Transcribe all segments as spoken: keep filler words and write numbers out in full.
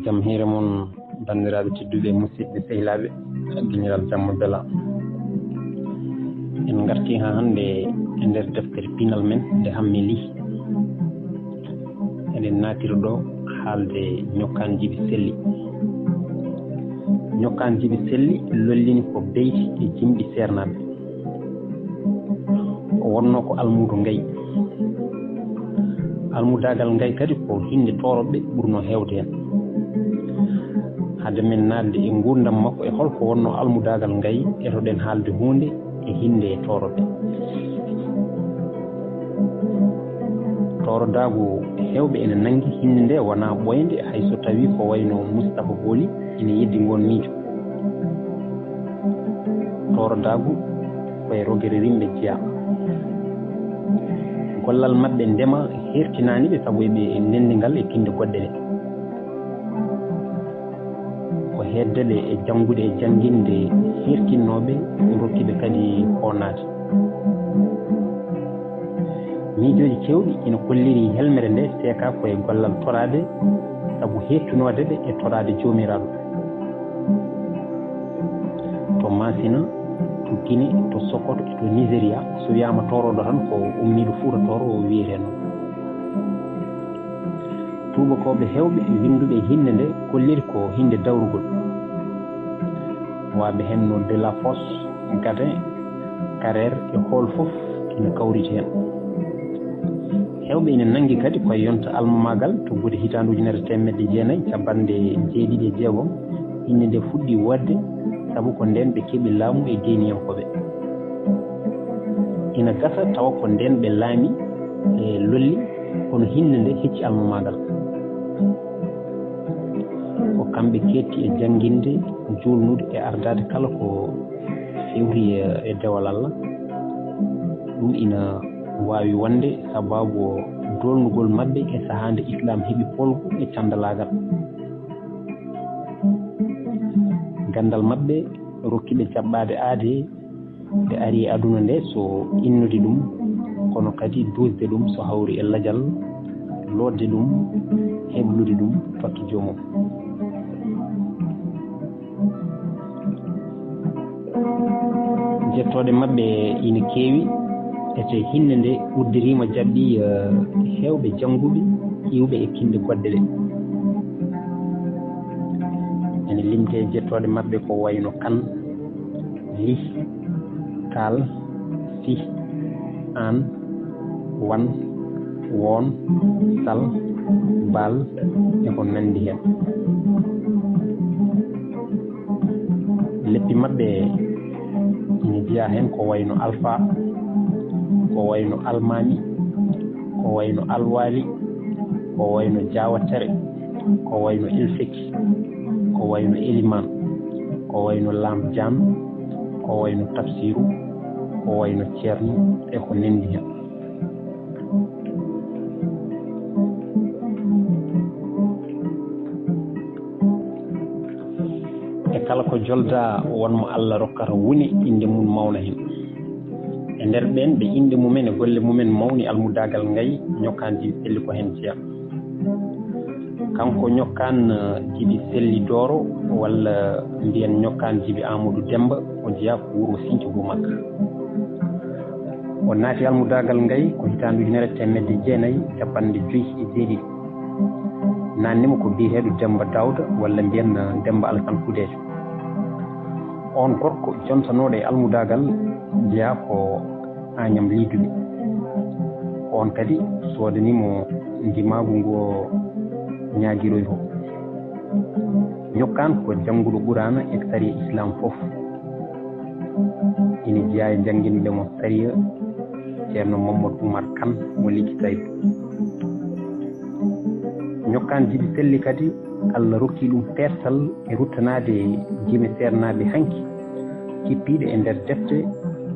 Jam hiire mon, banndiraaɓe tedduɓe, musidɓe sehilaaɓe, giñiral jamma bela. En ngartii haa hannde e nder deftere pinal men nde Hammi Lih. Eɗen naatiri ɗo haalde Ñokkaan Jibi Selli. Ñokkaan Jibi Selli lollini ko beyti e jimɗi seernaaɓe. O wonnoo ko almuudo Ngay. Almudaagal Ngay kadi ko hinnde Tooroɓe ɓurnoo heewde heen. Hade men naatde e nguurndam makko e hol ko wonnoo almudaagal Ngay, etoɗen haalde huunde e hinnde e Tooroɓe. Toorodaagu heewɓe ene nanngi hinnde nde wonaa ɓooynde, hay so tawii ko wayno Mustapha Booli ina yeddi ngoon miijo. Toorodaagu ko e rogere rimɓe jeyaa. Gollal maɓɓe ndema heertinaani ɓe, sabu eɓe ndenndi ngal e kinde goɗɗe ɗe. Ko heedde ɓe e janngude e jannginde heertinnooɓe, rokki ɓe kadi hoonaade. Miijooji keewɗi ina kolliri helmere nde seeka ko e gollal toraade, sabu heettunoode ɓe e toraade Joomiraaɗo. To Masina, to Gine, to Sokoto e to Nigeria, so wiyaama tooroodo tan ko ummiiɗo Fuuta Tooro o wiyetee noon. Tuubakooɓe heewɓe winnduɓe e hinnde nde kolliri ko hinnde dawrugol. Waɓe heen no Delafosse, Gadin, Carrère e Hall fof ina kawriti heen. Heewɓe ina nanngi kadi ko e yonta almamaagal to gude hitaande ujunere teemedde jeenayi cappanɗe jeeɗiɗi e jeegom, hinnde nde fuɗɗi woodde, sabu ko ndeen ɓe keɓi laamu e diiniyankooɓe. Ina gasa tawa ko ndeen ɓe laami e lolli, kono hinnde nde hecci almamaagal. Ko kamɓe keedti e jannginde, juulnude e ardaade kala ko fewti e, e dewal Allah. Ɗum ina waawi wonde sabaabu doolnugol maɓɓe e sahaa nde Islaam heɓi poolgu e canndalaagal. Ganndal maɓɓe rokki ɓe jaɓɓaade aadee, ɓe ari e aduna nde so innude ɗum, kono kadi duusde ɗum so hawri e lajal, lootde ɗum, heblude ɗum, totta joomum. Jettooɗe maɓɓe ina keewi, ete hinnde nde uddiriima jaɓɓi, eh, heewɓe jannguɓe, iwɓe e kinde goɗɗe ɗe. Ene limtee jettooɗe maɓɓe ko wayno Kan, Lih, Taal, Sih, Aan, Wan, Woon, Sal, Baal e ko nanndi heen. Leppi maɓɓe ina jeyaa heen ko wayno Alfaa, ko wayno Almaami, ko wayno Alwaali, ko wayno Jaawatere, ko wayno Elfeki, ko wayno Elimaan, ko wayno Laam Jaan, ko wayno Tafsiiru, ko wayno Ceerno e ko nanndi heen. E kala ko joldaa, won mo Allah rokkata woni innde mum mawna heen. E nder ɓeen ɓe innde mumen e golle mumen mawni almudaagal Ngay, Ñokkaan Jibi Selli ko heen jeyaa. Kanko Ñokkaan, eh, Jibi Selli Dooro, walla mbiyen Ñokkaan Jibi Aamadu Demmba, o jeyaa ko wuro Sinthiou Boumak. O naati almudaagal Ngay ko hitaande ujunere teemedde jeenayi cappanɗe joyi e jeeɗiɗi. Naatni mo ko biyeteeɗo Demmba Daawda, walla mbiyen, eh, Demmba Alasan Kudeejo. Oon gorko jontanooɗo e almudaagal jeyaa ko Añam Liiduɓe. Oon kadi soodanii mo ndimaagu ngu o ñaagiroyi ko. Ñokkaan ko jannguɗo Quraana e sariya Islaam fof. Ina jeyaa e jannginɓe mo sariya Ceerno Mamadou Oumar Kane mo Likitayɓe. Ñokkaan Jibi Selli kadi, Allah rokki ɗum peertal e ruttanaade jime seernaaɓe hanki, kippiiɗe e nder defte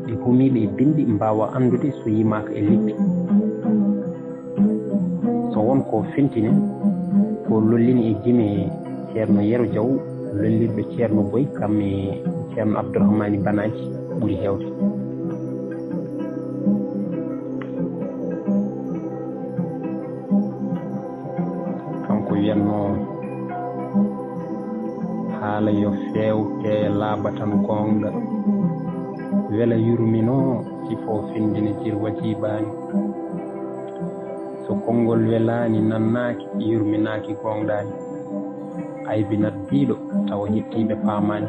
ɗe humiiɓe e binndi mbaawa anndude so yimaaka e leppi. So won ko fentini, ko lollini e jime Ceerno Yero Jaw, lollirɗo Ceerno Boy, kam e Ceerno Abdourahmani Banaaji ɓuri heewde. Kanko wiyatnoo Haala yo feew, teeya laaɓa tan goonga. Wela yurminoo, sifoo findina jirwa jiibaani. So konngol welaani, nannaaki, yurminaaki, goongɗaani. Aybinat biiɗo, tawa hettiiɓe paamaani.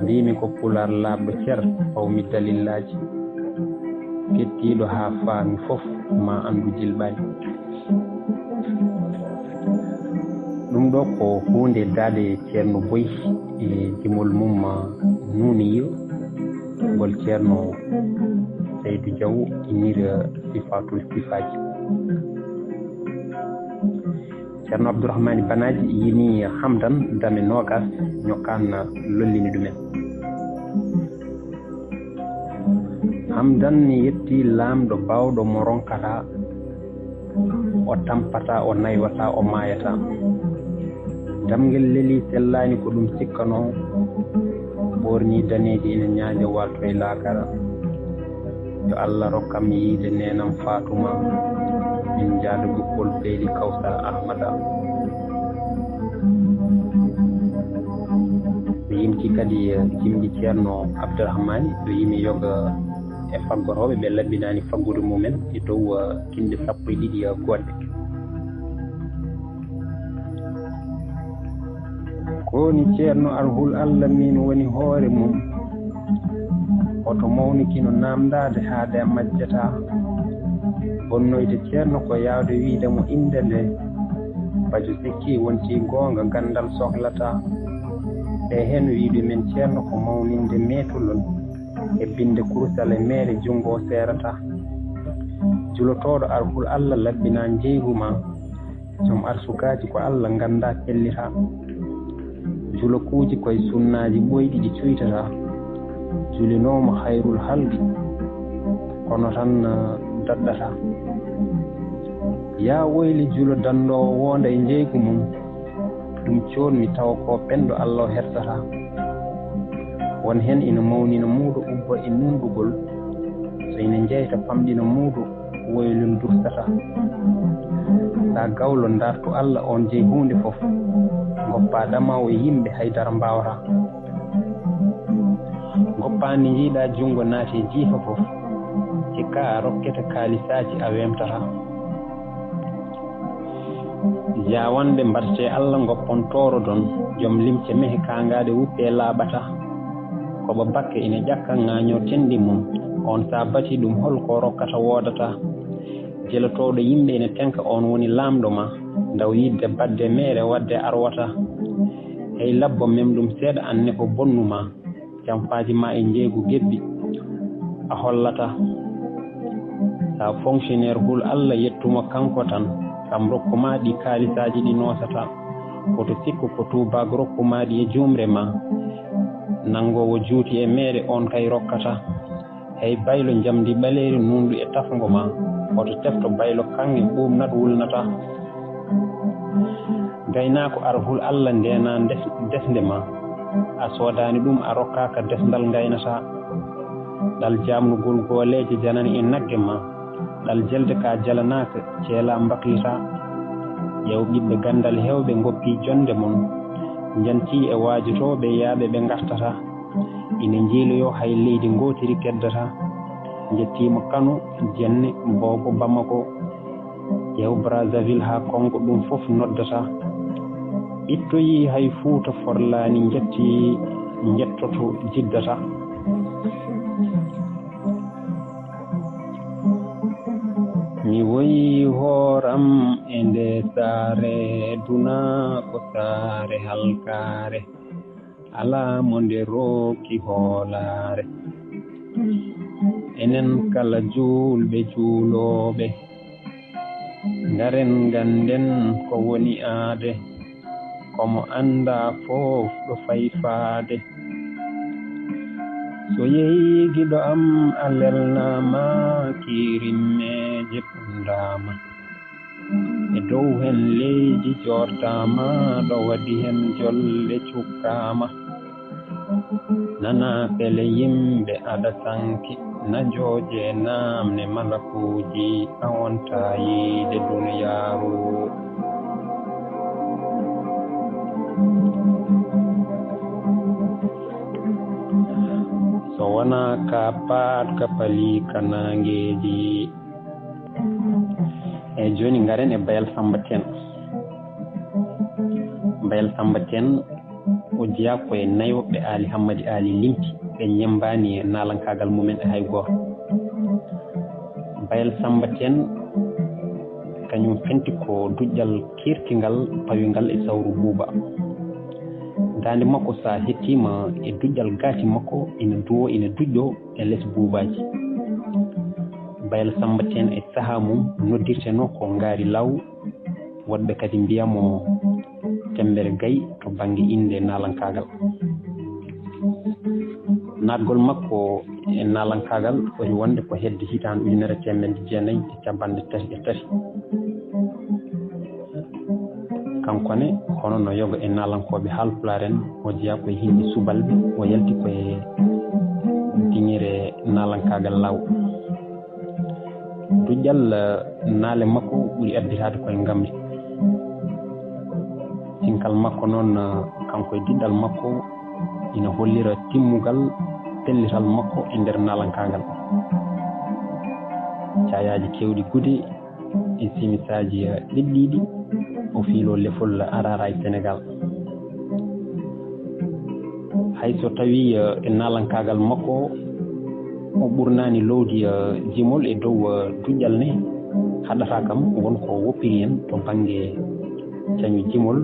Mbiimi ko pulaar laaɓɗo cer, fawmi dalillaaji. Kettiiɗo haa faami fof, ma anndu jilɓaani. Ɗum ɗo ko huunde daaɗe Ceerno Boy e jimol mum nuuniyo, ngol Ceerno Saydu Jaw innir Sifatul Sifaaji. Ceerno Abdourahmani Banaaji yini Hamdan dame noogas, ñokkaan lollini ɗumen. Hamdan yetti laamɗo baawɗo mo ronkata, o tampata, o naywata, o maayata. Damngel leli sellaani ko ɗum sikkanoo, ɓoorni daneeji ina ñaaña waalto e laakara. Yo Allah rokkam yiide neenam Faatuma, min njaada guppol beeli Kawsara Ahmada. Mi yimti kadi, eh, jimɗi Ceerno Abdourahmani, ɗo yimi yoga e faggorooɓe ɓe labbinaani faggudu mumen e dow, eh, kinɗe sappo e ɗiɗi, eh, goɗɗe. Ko woni Ceerno Arhul Allah, min woni hoore mum. Hoto mawnikino naamndaade haade a majjata. Bonnoyde Ceerno ko yaawde wiyde mo innde nde. Bajo sikki wonti goonga, ganndal sohlata. E heen wiyde men Ceerno ko mawninde meetolol. E binde kurusal e meere junngo seerata. Julotooɗo Arhul Allah labbina njeygu ma. Joom arsukaaji ko Allah ngannda cellita. Julokuuji koye sunnaaji ɓooyɗi ɗi cuytata. Julinooma hayrul halqi, kono tan, eh, daɗɗata. Yaa woyli julo danndoowo wonda e njeygu mum. Ɗum coolmi tawa ko penɗo Allah o hersata. Won heen ina mawnina muudo ubba e nunɗugol. So ina njeyta famɗina muudo, woylun dursata. Sa gawlo ndartu Allah on jeyi huunde fof. Ngoppa ɗama o e yimɓe haydara mbawata. Ngoppa ndi njiiɗa junngo naati e jiifa fof. Cikka a rokkete kaalisaaji a wemtata. Jaawanɓe mbaɗte Allah ngoppon toorodon, joom limce mehe kaangaaɗe wutte laaɓata. Ko ɓa bakke ina ƴakka ŋaaño tenndi mum, on sa bati ɗum hol ko rokkata woodata. Jelotooɗo yimɓe ina tenka on woni laamɗo ma, ndaw yidde baɗde meere waɗde arwata. Hey labbo mem ɗum seeɗa anne ko bonnuma. Jamfaaji ma e njeeygu gebbi a hollata. Sa fonctionnaire hul Allah yettuma kanko tan, kam rokkuma ɗi kaalisaaji ɗi nosata. Koto sikku ko tuubaak rokkuma ɗi e juumre ma. Nanngowo juuti e meere on kay rokkata. Hey baylo njamndi ɓaleeri nunɗu e tafngo ma. Koto tefto baylo kaŋŋe ɓuuɓnat wulnata. Gaynaako arhul Allah ndeena ndes-, desnde ma. A soodaani ɗum, a rokkaaka desndal ngaynata. Ɗal jaamnugol gooleeje janani e nagge ma. Ɗal jelde ka jalanaaka, ceela mbaklita. Ƴeew ɓiɓɓe ganndal heewɓe ngoppi jonnde mon. Njanti e waajotooɓe yaaɓe ɓe ngartata. Ina njiiloyo hay leydi ngootiri keddata. Njettiima Kano, Jenne, Boobo, Bamako. Ƴeew Brazzaville haa Kongo, ɗum fof noddata. Ittoyi hay Fuuta forlaani, njetti, njettoto jiddata. Mi woyi hooram e nde saare, duna ko saare halkaare. Alaa mo nde rokki hoolaare. Enen kala juulɓe juulooɓe, ngaren ngannden ko woni aade. Ko mo anndaa fof ɗo fayi faade. So yehi giɗo am a lelnaama, kirimmeeje ponndaama. E dow heen leydi joortaama, ɗo waɗi heen jolle cukkaama. Nana pele yimɓe aɗa sanki, na njooje naamne malakuuji, a wonta yiide duniyaaru. Kana ka paat ka pali ka nangeeji. Eyi, jooni ngaren e Bayal Samba Teen. Bayal Samba Teen o jeyaa ko e nayo ɓe Aali Hammadi Aali limti, ɓe ñemmbaani naalankaagal mumen e hay gooto. Bayal Samba Teen kañum fenti ko duƴƴal keertingal pawingal e sawru Buuba. Daande makko, so a hettiima e duƴƴal gaati makko, ina duwoo, ina duƴƴoo e les buubaaji. Bayal Samba Teen e sahaa mum noddirtenoo ko Ngaari Law, woɗɓe kadi mbiya mo Temmbere Gay to bannge innde naalankaagal. Naatgol makko e naalankaagal foti wonde ko hedde hitaande ujunere e teemedde jeenayi e cappanɗe tati e tati. Kanko ne, hono no yoga e naalankooɓe Haalpulaar en, o jeyaa ko e hinnde subalɓe, o yalti ko e diŋire naalankaagal Law. Duƴƴal, eh, naale makko ɓuri abbitaade ko e ngamri. Cinkal makko noon, eh, kanko e diɗɗal makko, ina hollira timmugal pellital makko e nder naalankaagal. Caayaaji keewɗi gude e simisaaji, eh, ɗeɗɗiiɗi, o fiiloo lefol Araara e Senegaal. Hay so tawii, eh, e naalankaagal makko, o ɓurnaani loowdi, eh, jimol e dow, eh, duƴƴal ne, haɗataa kam won ko woppiri en to bannge cañu jimol,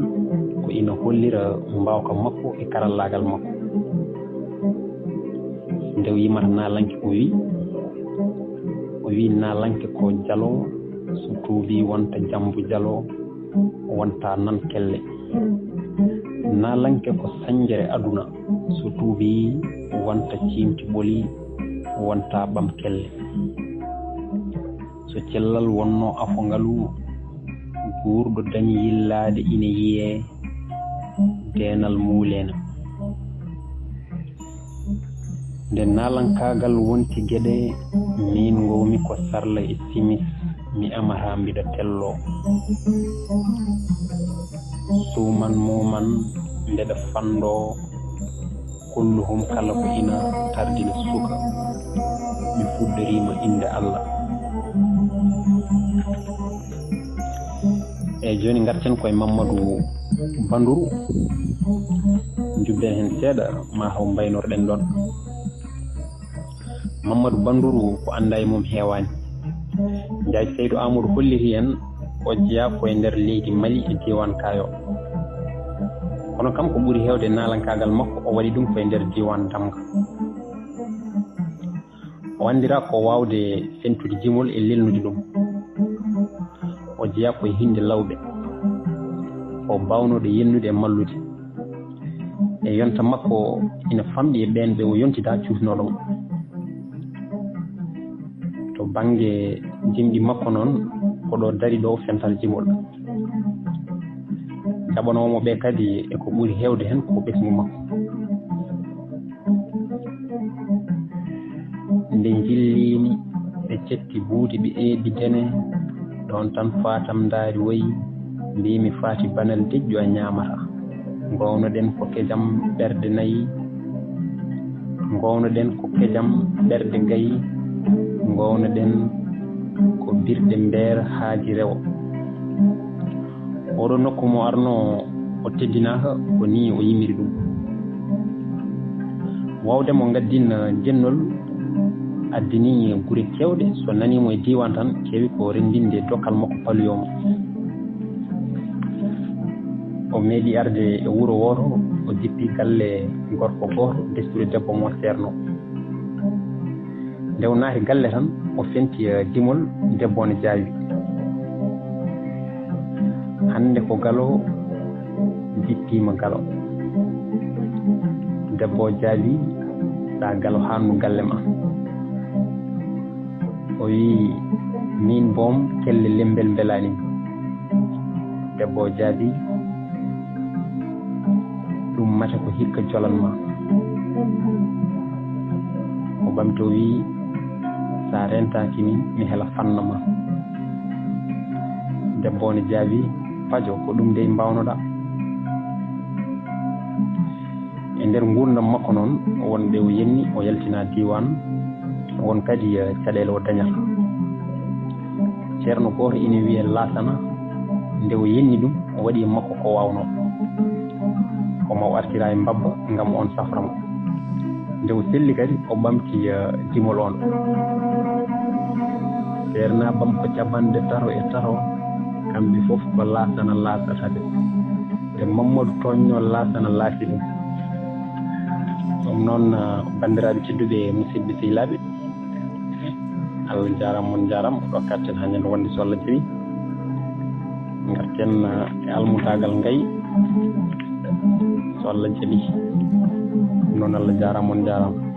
ko ina hollira mbaawka makko e karallaagal makko. Nde o yimata naalanke, o wi, o wi naalanke ko jalo, so tuubii wonta jambu jalo, wonta nan kelle. Naalanke ko sañjere aduna, so tuubii wonta ciimti ɓoli, wonta ɓam kelle. So cellal wonno afo ngalu, guurɗo dañi yillaade ina yiyee, deenal muuleena. Nde naalankaagal wonti geɗe, miin ngoowmi ko sarla e simis, mi amataa mbiɗa telloo. Suuman muuman mbeɗa fanndoo, kulluhum kala ko ina tardina suka, mi fuɗɗoriima innde Allah. Eyi, jooni ngarten ko e Mammadu Banduru. Njubben heen seeɗa, maa haw mbaynorɗen ɗoon. Mammadu Banduru, ko anndaa e mum heewaani. Njaay Saydu Aamadu holliri en, o jeyaa ko e nder leydi Mali e diiwaan Kaayo. Kono kam, ko ɓuri heewde naalankaagal makko, o waɗi ɗum ko e nder diiwaan Damga. O anndiraa ko waawde fentude jimol e lelnude ɗum. O jeyaa ko e hinnde lawɓe. O baawnooɗo yennude e mallude. E yonta makko ina famɗi e ɓeen ɓe o yontidaa cuusnooɗo mo. To bannge jimɗi makko noon, ko ɗo dari ɗo fental jimol. Jaɓanoowo mo ɓe kadi e ko ɓuri heewde heen ko ɓesngu makko. Nde njilliimi, ɓe cetti buuti, ɓe eeɓi dene, ɗoon tan Faatam ndaari woyi, mbiimi, "Faati banal deƴƴu a ñaamata." Ngownoɗen ko kejam ɓerɗe nayi, ngownoɗen ko kejam ɓerɗe gayi, ngownoɗen ko birɗe mbeer haaji rewo. Oɗo nokku mo arnoo o teddinaaka, ko nii o yimiri ɗum. Waawde mo ngaddin jennol addini gure keewɗe, so nanii mo e diiwaan tan, keewi ko renndinde dokkal makko paluyoo mo. O meeɗi arde e wuro wooto, o jippi galle gorko gooto, destude debbo mo seernoo. Nde o naati galle tan, o fenti, eh, dimol, debbo ne jaawi. "Hannde ko galo jippiima galo." Debbo o jaabi, "Ɗa galo haannu galle ma." O wi, "Min boom kelle lembel mbelaani mi." Debbo o jaabi, "Ɗum mate ko hikka jolan ma." O ɓamti o wi, "Sa rentaaki mi, mi hela fanna ma." Debbo o ne jaabi, "Pajo, ko ɗum dey mbawnoɗa." E nder nguurndam makko noon, won nde o yenni, o yaltina diiwaan, won kadi, eh, caɗeele o dañata. Ceerno gooto ina wiyee Laasana, nde o yenni ɗum, o waɗi e makko ko waawnoo. Ko ma o artira e mbabba ngam oon safra mo. Nde o selli kadi, o ɓamti, eh, jimol oon. Ceernaaɓe am ko capanɗe tato e tato, kamɓe fof ko Laasana laasata ɓe. Nde Mammadu tooñnoo, Laasana laasi ɗum. Ɗum noon, ah, banndiraaɓe tedduɓe, musidɓe sehilaaɓe, Allah jaaraama, on njaaraama. Ɗo katten haa ñande wonde, so Allah jaɓi, ngarten, ah, e almudaagal ngay, so Allah jaɓi. Ɗum noon, Allah jaaraama, on njaaraama.